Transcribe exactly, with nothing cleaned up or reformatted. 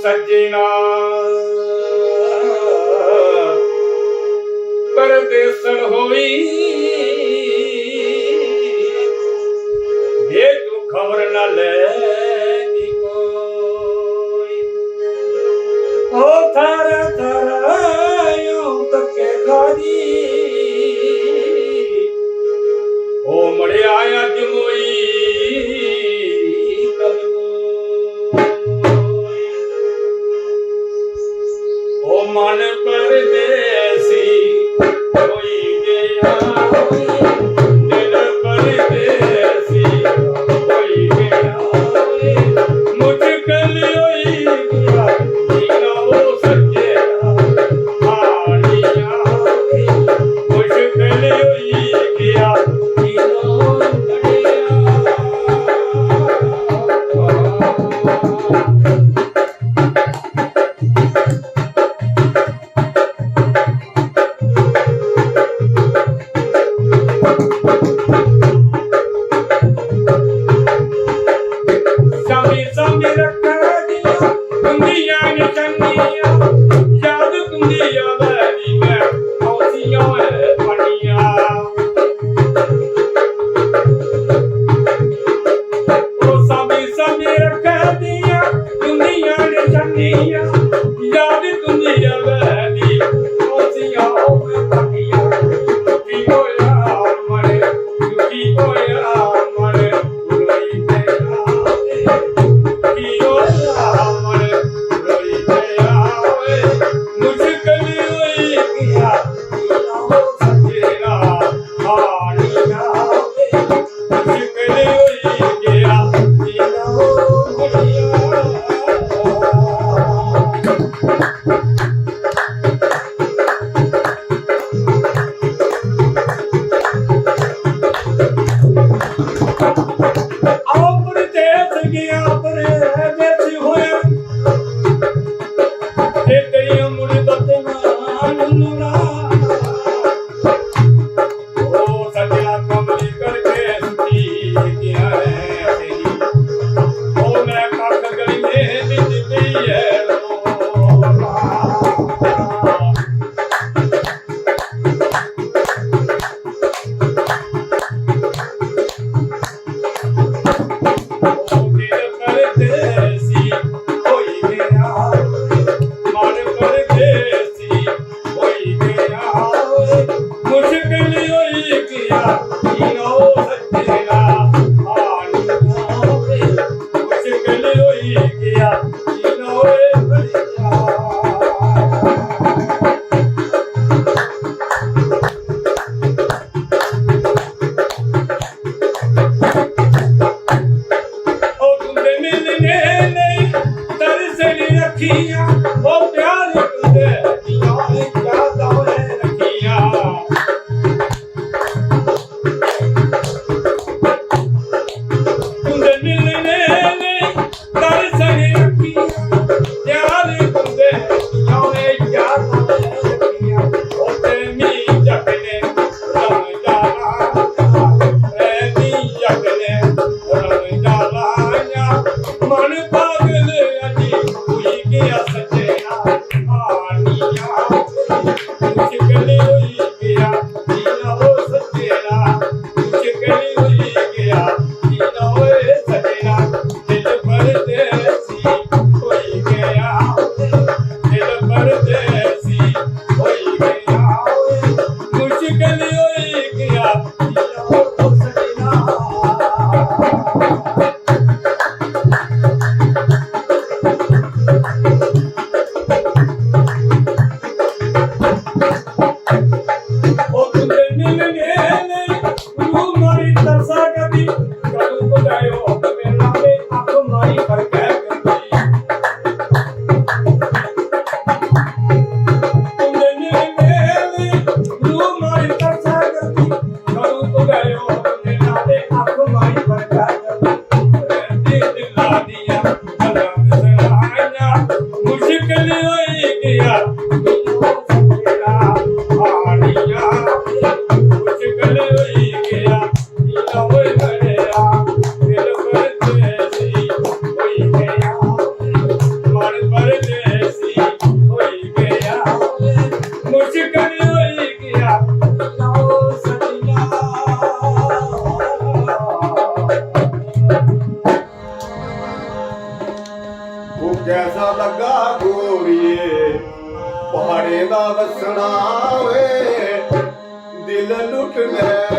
सज्जना परदेसन होई, ये तू खबर न ले कोई। ओ थारा थारा यूं तके खादी, ओ मड़िया अज मोई कल मोई। ओ मन परदेसी होई गया, दिल परदेसी होई गया, मुश्किल होई गया जीना ओ सज्जना, हानिया मुश्किल होई गया जीना ओ सज्जना। शामी शामी रखा दिया तुंदियां निशानियां, याद तुंदी आवै दी मैं औसियां ऐ पनियां। ओ सामी सामी रखै दियां तुंदियां निशानियां, याद तुंदी आवै दी औसियां ओ पनियां। दुखी होया मन, दुखी होया मन, रोई तेरा, दुखी होया मन, रोई तेरा, मुश्किल होई गया जीना ओ सज्जना, हानिया मुश्किल होई गया जीना ओ सज्जना। आओ परदेस गया परदेसी होया, ते तेरियां मुड़ बत्तियां लुड़ा। ओ सज्जना कमली करके सुती गया है तेरी। ओ मैं कख गली में बिच पई है रो। दिल परदेसी होई गया, मन परदेसी होई गया, मुश्किल होई गया जीना ओ सज्जना, हानिया मुश्किल होई गया जीना ओ बलिया। ओ तुंदे मिलने लेई तरसन अखियां, ओ प्यार तुंदे दियां क्या दौड़े रखियां। गा गोरिये, पहाड़ें दा वसना वे, दिल लुटने